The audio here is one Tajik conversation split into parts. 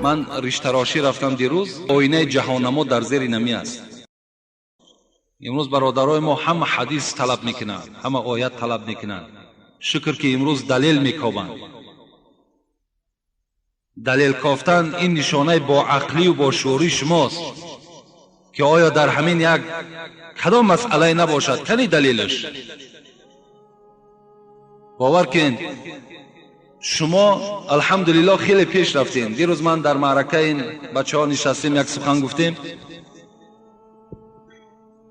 Ман риштарошӣ рафтам дирӯз, оинаи ҷаҳоннамо дар зери намӣ аст. Имрӯз бародарои мо ҳама ҳадис талаб мекунанд, ҳама оят талаб мекунанд. Шукр ки имрӯз далел мекобанд. Далел кофтан ин нишонаи боақлию бошуурии шумост, ки оё дар ҳамин як кадом масъалае набошад, кани далелаш? Бовар кунед, шумо алҳамдулиллоҳ хеле пеш рафтем. Дирӯз ман дар маъракаи ин бачаҳо нишастем, як сухан гуфтем.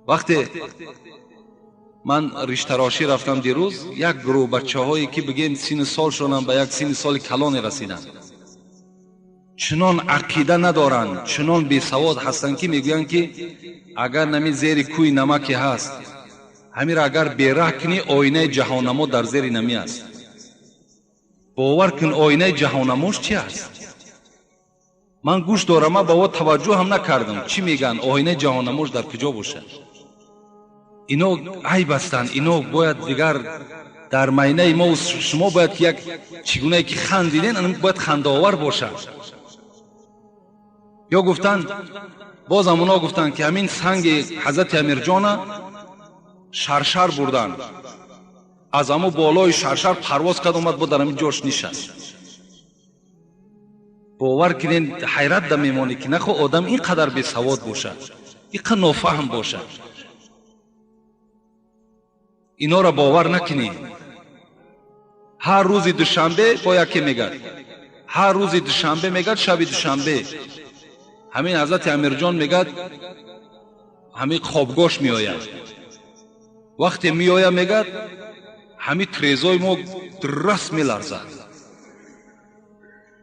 Вақте ман риштарошӣ рафтам дирӯз, як гурӯҳ бачаҳое ки бигем синну солшонам ба як синни соли калоне расиданд, чунон ақида надоранд, чунон бесавод ҳастанд, ки мегӯянд, ки агар нами зери кӯи намаке ҳаст, ҳамира агар бераҳ кунӣ, оинаи ҷаҳоннамо дар зери намӣ аст. Бовар кун, оинаи ҷаҳоннамош чи аст? Ман гӯш дорам, ман ба о таваҷҷӯҳ ҳам накардам, чӣ мегӯянд, оинаи ҷаҳоннамош дар куҷо бошад? Ино айб ҳастанд, ино бояд дигар дар майнаи мо шумо бояд ки як чӣ гунае ки хандиден, бояд хандаовар бошад. Ё гуфтанд, боз ҳамоно гуфтанд, ки ҳамин санги ҳазрати Амирҷона шаршар бурданд, аз ҳамо болои шаршар парвоз кард, омад, бо дар ҳамин ҷош нишаст. Бовар кунед, ҳайрат да мемонед, ки нахо одам ин қадар бесавод бошад, ин қадар нофаҳм бошад. Инора бовар накунед. Ҳар рӯзи душанбе бо яке мегӯяд, ҳар рӯзи душанбе мегӯяд, шаби душанбе ҳамин ҳазрати Амирҷон мегӯяд, ҳамин хобгоҳш меояд. Вақте меояд, мегӯяд, ҳамин трезои мо раст меларзад.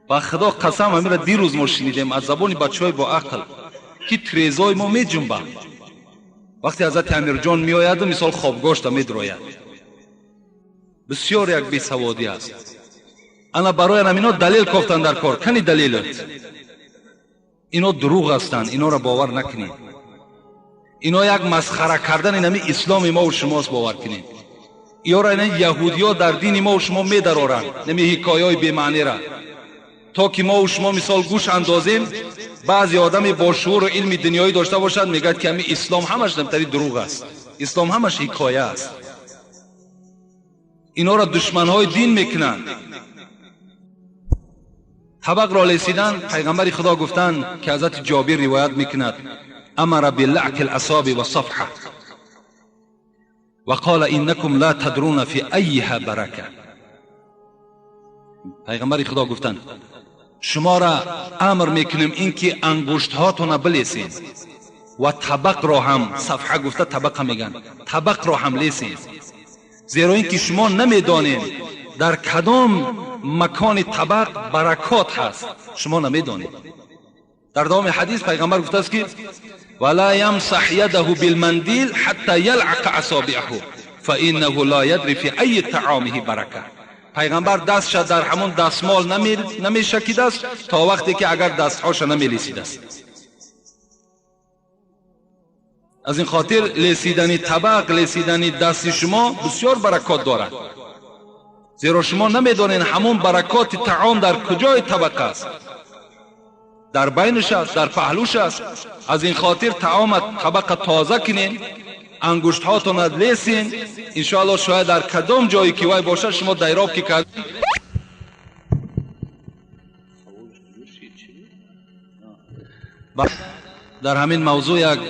Ба худо қасам, ҳаминро дирӯз мо шунидем аз забони бачаҳои боақл, ки трезои мо меҷунбад. Вақте ҳазрати Амирҷон меояду мисол хобгоҳшда медрояд. Бисёр як бесаводӣ аст. Ана барои ҳамино далел кофтан дар кор. Кани далелат? Ино дурӯғ ҳастанд, инора бовар накунед. Ино як масхара кардани нами исломи мову шумост, бовар кунед. Иёра ина яҳудиё дар дини мову шумо медароранд нами ҳикояҳои бемаънира, то ки мову шумо мисол гӯш андозем. Баъзе одами бо шууру илми дунёӣ дошта бошад, мегӯяд, ки ҳами ислом ҳамаш намтари дурӯғ аст, ислом ҳамаш ҳикоя аст. Инора душманҳои дин мекунанд. Табақро лесидан, пайғамбари Худо гуфтанд, ки ҳазрати Ҷобир ривоят мекунад: амара билаъки ласоби ва сафҳа ва қола иннакум ла тадруна фи айиҳа барака. Пайғамбари Худо гуфтанд: шуморо амр мекунем ин ки ангуштҳотона билесен ва табақро ҳам, сафҳа гуфта табақа мегӯянд, табақро ҳам лесен, зеро ин ки шумо намедонед дар кадом макони табақ баракот ҳаст, шумо намедонед. Дар давоми ҳадис пайғамбар гуфтааст, ки вала ямсаҳ ядаҳу билмандил ҳатта ялъақа асобиаҳу фаиннаҳу ла ядри фи айи таомиҳи барака. Пайғамбар дастша дар ҳамон дастмол намешакидааст то вақте ки агар дастҳоша намелесидааст. Аз ин хотир лесидани табақ, лесидани дасти шумо бисёр баракот дорад, зеро шумо намедонед ҳамон баракоти таом дар куҷои табақ аст, дар байнаш аст, дар паҳлӯш аст. Аз ин хотир таома табақа тоза кунед, ангуштҳотонро лесен, иншоаллоҳ шояд дар кадом ҷое ки вай бошад, шумо дайроб ки кард. Дар ҳамин мавзӯъ як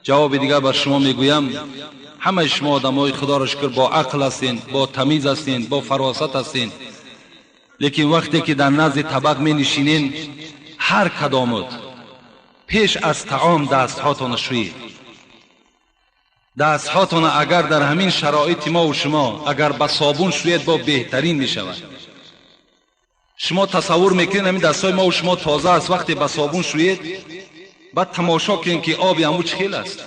ҷавоби дигар бар шумо мегӯям. Ҳамаи шумо одамҳои Худоро шукр бо ақл ҳастен, бо тамиз ҳастен, бо фаросат ҳастен, лекин вақте ки дар назди табақ менишинен, ҳар кадомут пеш аз таом дастҳотонро шӯед. Дастҳотонро агар дар ҳамин шароити мову шумо агар ба собун шӯед, бо беҳтарин мешавад. Шумо тасаввур мекунед, ҳамин дастҳои мову шумо тоза аст, вақте ба собун шӯед, баъд тамошо кунед, ки оби ҳаму чӣ хел аст.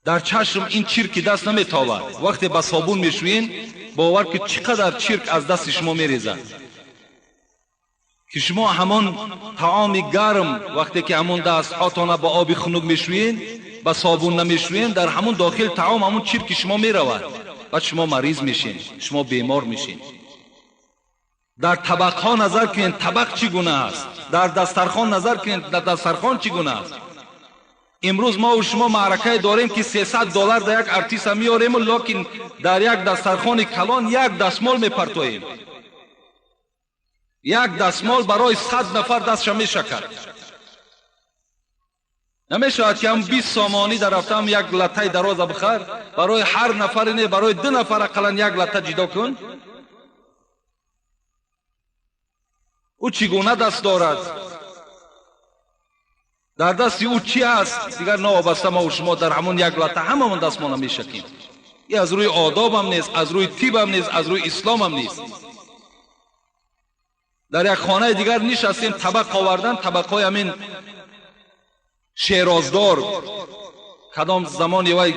Дар чашм ин чирки даст наметобад. Вақте ба собун мешӯед, бовар ки чӣ қадар чирк аз дасти шумо мерезад, ки шумо ҳамон таоми гарм, вақте ки ҳамон дастҳотонро ба оби хунук мешӯед, ба собун намешӯед, дар ҳамон дохил таом ҳамон чирки шумо меравад, баъд шумо мариз мешед, шумо бемор мешед. Дар табақҳо назар кунед, табақ чӣ гуна аст. Дар дастархон назар кунед, дар дастархон чӣ гуна аст. Имрӯз мо ва шумо маъракае дорем, ки $300 дар як артиста меорему, лекин дар як дастархони калон як дастмол мепартоем. Як дастмол барои 100 нафар дастша мешакад. Намешавад ки ҳам 20 сомонӣ дар рафтам як латтаи дароза бихар, барои ҳар нафаре не, барои 2 нафар ақаллан як латта ҷидо кун. Ӯ чӣ гуна даст дорад? Дар дасти ӯ чӣ аст? Дигар новобаста мо ва шумо дар ҳамон як латта ҳамамон дастмона мешакем. И аз рӯи одобам нест, аз рӯи тибам нест, аз рӯи исломам нест. Дар як хонаи дигар нишастем, табақ овардан, табақҳои ҳамин шероздор. Кадом замони вай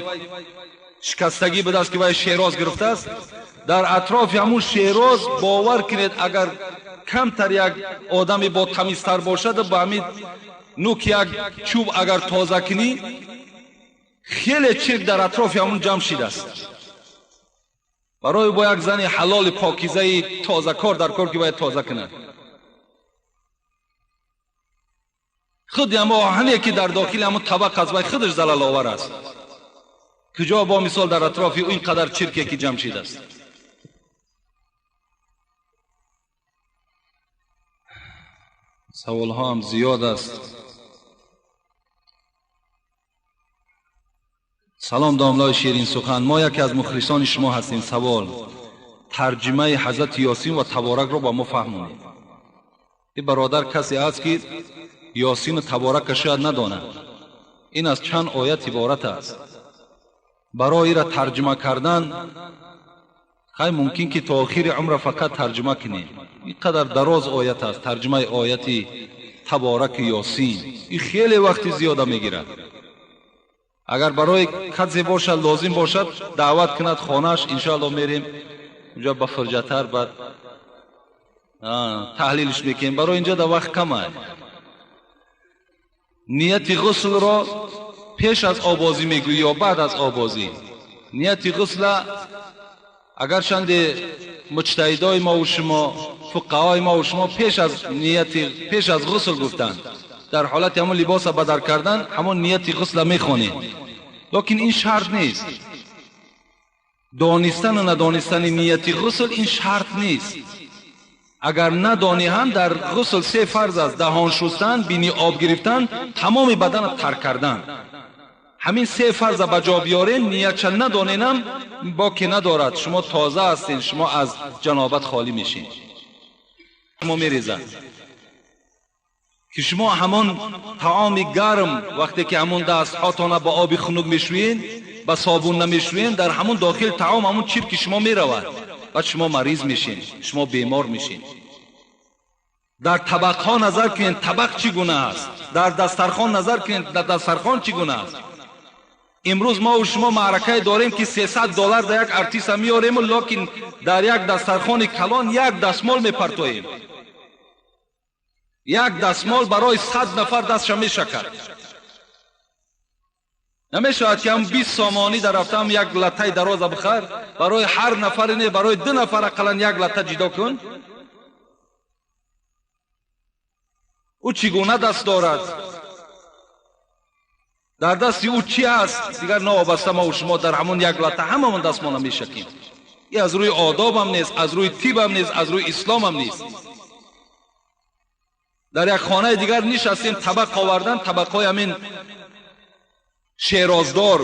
шикастагӣ будааст, ки вай шероз гирифтааст. Дар атрофи ҳамун шероз бовар кунед, агар камтар як одаме бо тамизтар бошад, ба ҳамин нук як чӯб агар тоза кунӣ, хеле чирк дар атрофи ҳамун ҷамъ шидааст. Барои бо як зани ҳалоли покизаи тозакор дар кор, ки бояд тоза кунад. Худи ҳамо оҳане ки дар дохили ҳамун табақ аст, вай худаш залаловар аст. Куҷо бо мисол дар атрофи ӯ ин қадар чирке ки ҷамъ шидааст. Саволҳо ҳам зиёд аст. Салом домлаи ширин сухан, мо яке аз мухлисони шумо ҳастем. Савол: тарҷимаи ҳазрати Ёсин ва Таборакро ба мо фаҳмонед. Ин бародар касе аст, ки Ёсину Таборакро шояд надонад. Ин аз чанд оят иборат аст. Барои ира тарҷима кардан хай мумкин ки то охири умра фақат тарҷима кунем. Ин қадар дароз оят аст тарҷимаи ояти Табораки Ёсин. Ин хеле вақти зиёда мегирад. Агар барои касе бошад, лозим бошад, даъват кунад хонааш, иншоалло мерем унҷа ба фурҷатар, баъд таҳлилш мекунем. Барои инҷа да вақт кам аст. Нияти ғуслро пеш аз обозӣ мегӯӣ ё баъд аз обозӣ? Нияти ғусла агарчанде муҷтаҳидои мо ва шумо, фуқаҳои мо ва шумо пеш аз нияти, пеш аз ғусл гуфтанд. Дар ҳолати ҳамон либоса бадар кардан ҳамон нияти ғусла мехонед. Лекин ин шарт нест. Донистан ва надонистани нияти ғусл ин шарт нест. Агар надонӣ ҳам дар ғусл се фарз аст: даҳон шустан, бини об гирифтан, тамоми баданро тар кардан. Ҳамин се фарза ба ҷо биёрем, ниятша надоненам боке надорад. Шумо тоза ҳастед, шумо аз ҷанобат холӣ мешед. Шумо мерезад ки шумо ҳамон таоми гарм, вақте ки ҳамон дастҳотона ба оби хунук мешӯед, ба собун намешӯед, дар ҳамон дохил таом ҳамон чирки шумо меравад. Баъд шумо мариз мешед, шумо бемор мешед. Дар табақҳо назар кунед, табақ чӣ гуна аст. Дар дастархон назар кунед, дар дастархон чӣ гуна аст. Имрӯз мо ва шумо маъракае дорем, ки $300 дар як артиста меорему, лекин дар як дастархони калон як дастмол мепартоем. Як дастмол барои 100 нафар дастша мешакад. Намешавад ки ҳам 20 сомонӣ дар рафтам як латтаи дароза бихар, барои ҳар нафаре не, барои 2 нафар ақаллан як латта ҷидо кун. Ӯ чӣ гуна даст дорад? Дар дасти ӯ чӣ аст? Дигар новобаста мо ва шумо дар ҳамон як латта ҳамамон дастмона мешакем. И аз рӯи одобам нест, аз рӯи тибам нест, аз рӯи исломам нест. Дар як хонаи дигар нишастем, табақ овардан, табақҳои ҳамин шероздор.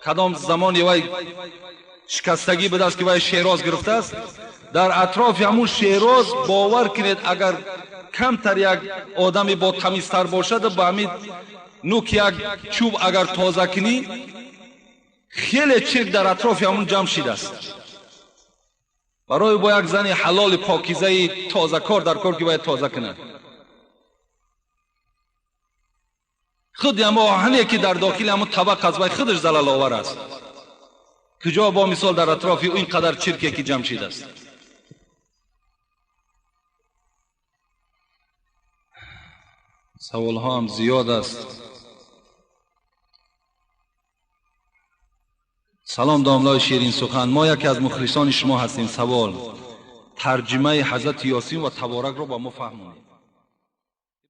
Кадом замони вай шикастагӣ будааст, ки вай шероз гирифтааст. Дар атрофи ҳамун шероз бовар кунед, агар камтар як одаме бо тамизтар бошад, ба ҳамин нук як чӯб агар тоза кунӣ, хеле чирк дар атрофи ҳамун ҷамъ шидааст. Барои бо як зани ҳалоли покизаи тозакор дар кор, ки бояд тоза кунад. Худи ҳамо оҳане ки дар дохили ҳамон табақ аст, вай худаш залаловар аст. Куҷо бо мисол дар атрофи ӯ ин қадар чирке ки ҷамъ шидааст. Саволҳо ҳам зиёд аст. Салом домлаи ширин сухан, мо яке аз мухлисони шумо ҳастем. Савол: Тарҷимаи Ҳазрати Ёсин ва Таборакро ба мо фаҳмонед.